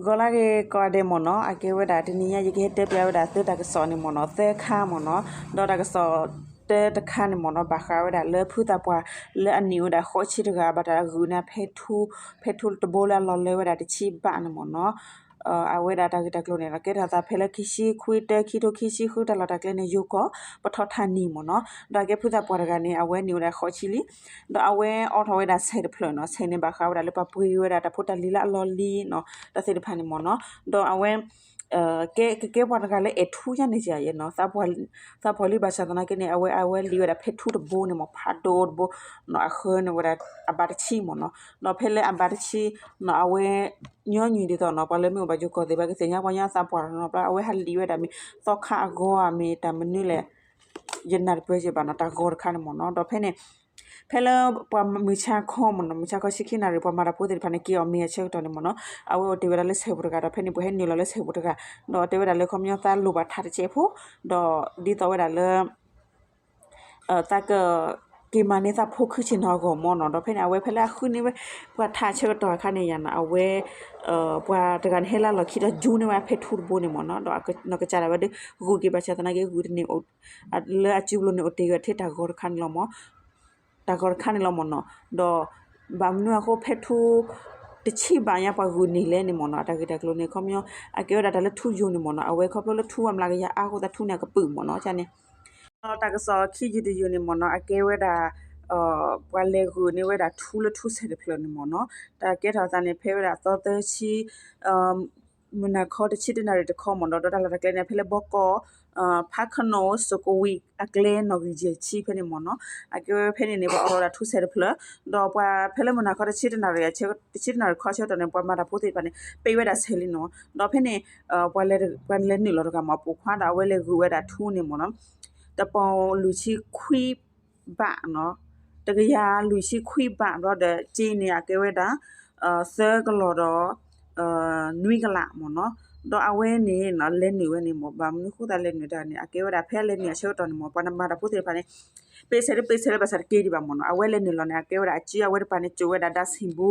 ဂီၤလၢဂ့ၤကိးဂၤဒဲးမ့ၢ်နီၤ, အကဲဝဲဒၣ်တနံၤညါ ယကဟဲတဲပျးဝဲဒၣ်သုတၢ်ကစီၣ်န့ၣ်မ့ၢ်နီၤ သၢခါမ့ၢ်နီၤ, ဒီးတၢ်ကစီၣ်တၢတခါန့ၣ်မ့ၢ်နီၤ ဘၣ်ဃးဝဲဒၣ်လၢဖုသးပှၢ်လၢအနံၣ်ဝဲဒၣ်ဃိးဆံတဂၤ ဘၣ်တၢ်ဂုာ်န့ၢ်ဖဲထူ, ဖဲထူတဘိလၢအလီၤလၢဝဲဒၣ်တဆံဘးန့ၣ်မ့ၢ်နီၤ အဝဲဒၣ်တၢ်ဂ့ၢ်တၢ်ကျိၤန့ၣ်ဒီး ကဲထီၣ်သးဖဲလၢခံဆံခွံ တၢ ခံထိခံဆံဃု တၢ်လီၢ်တၢ်ကျဲန့ၣ် ယိၤကီၢ် ပထီၣ်ထးနံၣ်မ့ၢ်နီၤ, ဒီးအကဲဖုသးပှၢ်တဂၤန့ၣ် အဝဲနံၣ်ဝဲဒၣ်ဃိးဆံလံ, ဒီးအဝဲအိးထီၣ်ဝဲဒၣ်ဆဲးတဖျၢၣ်နီၤ, ဆဲးန့ၣ်ဘၣ်ဃးဝဲဒၣ်လၢပှၤပှ့ၤဝဲဒၣ်တၢ်ဖိတၢ်လံၤလၢအလီၢ်လံၤနီၤ တၢ်သ့ၣ်တဖၣ်န့ၣ်မ့ၢ်နီၤ, ဒီးအဝဲ ကဲ ကကဲပှၤတဂၤလၢအဲၣ်ထူယါန့ၣ်ယါနီၤ, သးပှၢ်လံဘၣ်ဆၣ်သနာ်က့န့ၣ် အဝဲ အဝဲလံၤဝဲဒၣ်ဖဲထူတဘိန့ၣ်မ့ၢ် ဖးဒိၣ်တဘိနီၤ, အဃၢန့ၣ်ဝဲဒၣ်အဘးတဆံမ့ၢ်နီၤ, ဒီးဖဲလၢအဘးတဆံနီၤ အဝဲ ညီနုၢ်ဒ်သိးနီၤ ပှၤလၢမ့ၢ်အိၣ်ဘၣ်ယိၤကီၢ်သ့ၣ်တဖၣ်ကသ့ၣ်ညါပှၤညီသးပှၢ်နီၤ ဘျီအဝဲဟးလံၤဝဲဒၣ်မ့ၢ် သီခါအဂီၤဧါမ့ၢ်တၢ်မနုၤလဲၣ် ယနာ်တပၢၢ်က့ဘၣ်နီၤ တၢ်ဂီၤတခါန့ၣ်မ့ၢ်နီၤ, ဒီးဖဲန့ၣ် ဖဲလၢပှၤမုၢ်ဆါခီမ့ၢ်နီၤ မုၢ်ဆါခီဆံခံနၣ်ရံၣ် ပှၤမၤတၢ်ဖိသ့ၣ်တဖၣ်န့ၣ် က့ၤအီၣ်မ့ၤအဆၢကတီၢ်န့ၣ်မ့ၢ်နီၤ, အဝဲအိၣ်တ့ၢ်ဝဲဒၣ်လၢဆဲးပူၤတဂၤ ဒီးဖဲန့ၣ်ပှၤဟဲနုာ်လီၤလၢဆဲးပူၤတဂၤ, ဒီးတဲဝဲဒၣ်လၢခီပညီသးလိၣ်ဘၣ်ထးတစဲးဖိ, ဒီးဒ်သိးဝဲဒၣ်လၢ သးက က့ၤမၤန့ၢ်သးဖိခုၣ်ဆ့ၣ်နီၤအဂီၢ်မ့ၢ်နီၤ, ဒီးဖဲန့ၣ် အဝဲဖဲလၢအဃုန့ၢ်ဝဲ ပှၤထးဆၢကတီၢ်အခါန့ၣ်ယါနီၤ အဝဲ ပှၤတဂၤန့ၣ်ဟဲလၢလီၢ်ခံဒီးယူန့ၢ်ဝဲဖဲထူတဘိန့ၣ်မ့ၢ်နီၤ, ဒီးနီၢ်ကစၢ်ဒၣ်ဝဲဒၣ် ဂုာ်က့ၤဘၣ်ဆၣ်သနာ်က့ဂုာ်တန့ၢ် လၢအစုပူၤန့ၣ်အိၣ်တ့ၢ်ဝဲထဲတၢ်ဂီၤတခါန့ၣ်လီၤမ့ၢ် တၢ်ဂီၤတခါန့ၣ်လီၤမ့ၢ်နီၤ, ဒီး ဘၣ်မနုၤအဃိဖဲထူ တဆံဘးညါ ပှၤဂုာ်န့ၢ်လဲၣ်န့ၣ်မ့ၢ်နီၤ, တၢ်ဂ့ၢ်တၢ်ကျိၤန့ၣ် ခီပညီ အကဲဝဲဒၣ်တၢ်လၢထူယိာ်န့ၣ်မ့ၢ်နီၤ, အဝဲခီဖျိလၢထူအမျးကယၤအါအဃိသတးထူန့ၣ်အကပုာ်မ့ၢ်နီၤ, န့ၣ် ဒီးတၢ်ကစီၣ်ခံယုၢ်တယုၢ်န့ၣ်မ့ၢ်နီၤ အကဲဝဲဒၣ် ပှၤလဲၤဂုာ်န့ၢ်ဝဲဒၣ်ထူလၢထူဆဲးတဖျၢၣ်န့ၣ်မ့ၢ်နီၤ, တၢ်ကဲထီၣ်သးန့ၣ် ဖဲဝဲဒၣ်သီသၢဆံ မုၢ်နၤခီတဆံတနၣ်ရံၣ်တခီမ့ၢ်နီၤ, ဒီးတၢ်လီၢ်တၢ်ကျဲန့ၣ် ဖဲလၢဘီကီၢ် ဖးခနိၣ် စိကဝံးအကျဲနီၣ်ဂံၢ်ယဲၢ်ဆံဖဲန့ၣ်မ့ၢ်နီၤ, အကဲဝဲဖဲန့ၣ်န့ၣ် ပှၤအိးထီၣ်ဝဲဒၣ်ထူဆဲးတဖျၢၣ်, ဒီးပှၤဖဲလၢမုၢ်နၤခီတဆံတနၣ်ရံၣ် တဆံတနၣ်ရံၣ်ခီဆၢကတီၢ်န့ၣ် ပှၤမၤတၢ်ဖိသ့ၣ်တဖၣ်န့ၣ် ပ့ၢ်ဝဲဒၣ်ဆဲးလံနီၤ, ဒီးဖဲန့ၣ် ပှၤလဲၤနုာ်လီၤတဂၤမ့ၢ်ပိာ်ခွါဒီး အဝဲလဲၤဂုာ်ဝဲဒၣ်ထူန့ၣ်မ့ၢ်နီၤ တပီၤလွံၢ်ဆံခွံ ဘးနီၤ, တကယၤလွံၢ်ဆံခွံဘးဘျီဒီး စ့န့ၣ် အကဲဝဲဒၣ် သၢကလီၢ်ဒီး နွံကလးမ့ၢ်နီၤ, ဒီးအဝဲန့ၣ်နီၤ လဲၤနုာ်ဝဲန့ၣ်မ့ၢ် ဘၣ်မနုၤဃိသတးလဲၤနုာ်တၢ်န့ၣ် အကဲဝဲဒၣ်ဖဲလဲၤနုာ်အဆၢကတီၢ်န့ၣ်မ့ၢ် ပှၤမၤတၢ်ဖိသ့ၣ်တဖၣ်န့ၣ် ပ့ၢ်ဆဲးတပ့ၢ်ဆဲးလၢဘၣ်ဆၣ်တက့ၤဒံးဘၣ်မ့ၢ်နီၤ, အဝဲလဲၤနုာ်လီၤန့ၣ် အကဲဝဲဒၣ်အစု အဝဲတပၤန့ၣ် စိာ်ဝဲဒၣ်ဒါဆံၣ်ဘူ,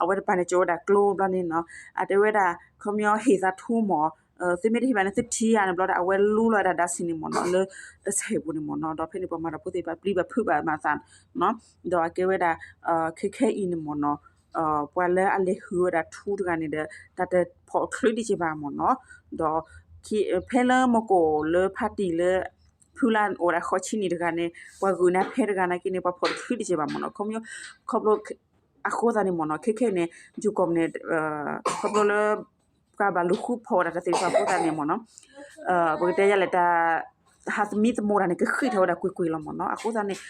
အဝဲတပၤန့ၣ် စိာ်ဝဲဒၣ်ကျိဘျီန့ၣ်နီၤ, အတဲဝဲဒၣ် ခီပညီဟ့ၣ်သးထူမ့ၢ် သုမ့ၢ်တဟ့ၣ်ဘၣ်န့ၣ် သုထံၣ်ဧါန့ၣ်ဘျီဒီး အဝဲလူလီၤဝဲဒၣ်ဒါဆံၣ်န့ၣ်မ့ၢ်နီၤ လၢဆဲးပူၤန့ၣ်မ့ၢ်နီၤ, ဒီးဖဲန့ၣ်ပှၤမၤတၢ်ဖိသ့ၣ်တဖၣ်ပျံၤဘၣ်ဖုးဘၣ်မၤသးနီၤ, ဒီးအကဲဝဲဒၣ် ခဲခဲအံၤန့ၣ်မ့ၢ်နီၤ ပှၤလၢအလဲၤဟုၣ်ဝဲဒၣ်ထူတဂၤန့ၣ်ဒီး တၢ်တဖိးတချုးတက့ၢ်ဘၣ်မ့ၢ်နီၤ, ဒီး ဖဲလၢမကိၣ်လၢဖါတံၢ်လၢ ဖုလၢအိၣ်ဝဲဒၣ်ဃိးဆံနံၣ်တဂၤန့ၣ် ပှၤဂုာ်န့ၢ်ဖဲတဂၤနာ်က့န့ၣ် ပှၤဖိးတချုးတက့ၢ်ဘၣ်မ့ၢ်နီၤ, ခီပညီ ခီဖျိ အဃိသတးန့ၣ်မ့ၢ်နီၤ ခဲခဲန့ၣ် ယိၤကီၢ်န့ၣ် ခီဖျိလၢ ပှၤဘၣ်လူၤဃုဖီၣ်ဝဲဒၣ်တၢ်သ့ၣ်တဖၣ်အဃိသတးန့ၣ်မ့ၢ်နီၤ ပကတဲယၤလဲၣ်တၢ် ဟးသမံသမိးတၢ်န့ၣ် ကဃံးထီၣ်ဝဲဒၣ်ကွ့ၢ်ကွ့ၢ်လီၤမ့ၢ်နီၤ, အဃိသတးန့ၣ်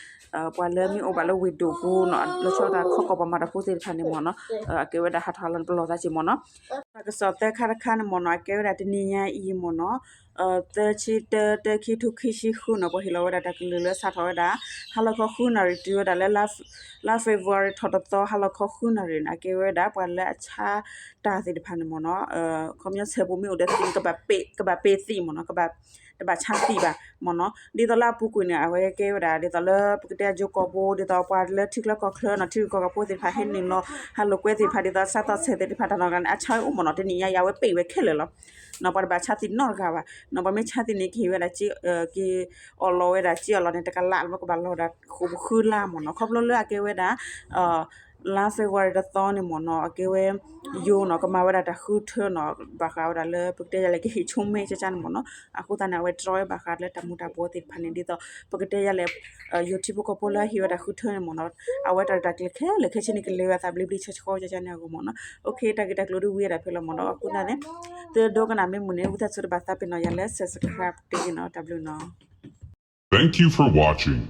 ပှၤလၢမ့ၢ်အိၣ်ဘၣ်လၢဝ့ၢ်ဒိၣ်ပူၤနီၤ လီၤဆီဒၣ်တၢ်ခီကီၢ်ပှၤမၤတၢ်ဖိသ့ၣ်တဖၣ်န့ၣ်မ့ၢ်နီၤ အကဲဝဲဒၣ်ဟးထီၣ်လၢပလီၢ်သးက့ၤမ့ၢ်နီၤ, တၢ်ကစီၣ်သၢခါတခါန့ၣ်မ့ၢ်နီၤ အကဲဝဲဒၣ်တနံၤညါအံၤမ့ၢ်နီၤ သၢဆံတၢ တၢ ခံထိခံဆံဃုနီၤ ပှၤဟ့ၣ်လီၤဝဲဒၣ်တၢ်ကလုၢ်လၢစးထီၣ်ဝဲဒၣ် ဟါလီၤခီဃုနၣ်ရံၣ်တုၤဝဲဒၣ်လၢ လါ February ထီၣ်တသီ ဟါလီၤခီဃုနၣ်ရံၣ်န့ၣ် အကဲဝဲဒၣ်ပှၤလၢအဆါတၢ်သ့ၣ်တဖၣ်န့ၣ်မ့ၢ်နီၤ ခီပညီဆဲးပူၤမ့ၢ်အိၣ်ဒီးသံ ကဘၣ်ပ့ၢ်သံမ့ၢ်နီၤ တဘၣ်ဆါသံဘၣ်မ့ၢ်နီၤ ဒ်သိးလၢအပူၤကွံာ်န့ၣ် အဝဲကဲဝဲဒၣ် ဒ်သိးလၢပကတဲယိၤကီၢ်ပူၤ ဒ်သိးပှၤလၢထံချၢကီၢ်ချၢနီၤ ထံဂုၤကီၢ်ဂၤဖိသ့ၣ်တဖၣ်ဟဲနုာ်လီၤ ဟးလိာ်ကွဲသ့ၣ်တဖၣ် ဒ်သိးစးထီၣ်ဆဲးသ့ၣ်တဖၣ်တၢ်နီၢ်ဂၤန့ၣ် အဆါအိၣ်မ့ၢ်နီၤ တနံၤညါအံၤ အဝဲပ့ၢ်ဝဲခဲလၢာ်လီၤ နီၤ ပှၤတဘၣ်ဆါသံနီတဂၤဘၣ် နီၤ ပှၤမ့ၢ်ဆါသံန့ၣ် ကဟ့ၣ်ဝဲဒၣ် က့ၤအီၣ်လီၤဝဲဒၣ် က့ၤအီၣ်လီၤန့ၣ် တကလးလၢကဘၣ်လီၤဒၣ် ဃိးပဃုလါမ့ၢ်နီၤ ခီဖျိလၢအကဲဝဲဒၣ် လါ February တသီန့ၣ်မ့ၢ်နီၤ အကဲဝဲ ယိၤနီၤ ကမၤဝဲဒၣ်တၢ်ဃုထၢနီၤ ဘၣ်ဃးဝဲဒၣ်လၢ ပကတဲယၤလဲၣ် ကဟ့ၣ်ဆိမဲကကန့ၣ်မ့ၢ်နီၤ အဃိသတးန့ၣ် အဝဲတြီဝဲဘၣ်ဃးလၢတၢ်မူၤတၢ်ဘှီးသ့ၣ်တဖၣ်န့ၣ် ဒ်သိး ပကတဲယၤလဲၣ် ယိၤထံဖိကီၢ်ဖိလၢအဟ့ၣ်ဝဲဒၣ်ဃုထၢန့ၣ်မ့ၢ်နီၤ အဝဲတၢ်ရဲၣ်တၢ်ကျဲၤခဲလၢာ်ခဲဆ့န့ၣ် ကလဲၤဝဲအသးဘျ့ဘျ့ဆှီဆှီကကန့ၣ်အဂီၢ်မ့ၢ်နီၤ OK တၢ်ဂ့ၢ်တၢ်ကျိၤဒ်ဝံအတၢ်ဖဲလီၤမ့ၢ်နီၤ အဃိသတးန့ၣ် သုဒိကနၣ်မ့ၢ်မုာ်န့ၣ် ဝံသးစူၤတဘၣ်သးပ့ၤနီၣ်ယၤလၢ subscribe တဂ့ၤနီၤ တၢ်ဘျုးနီၤ Thank you for watching.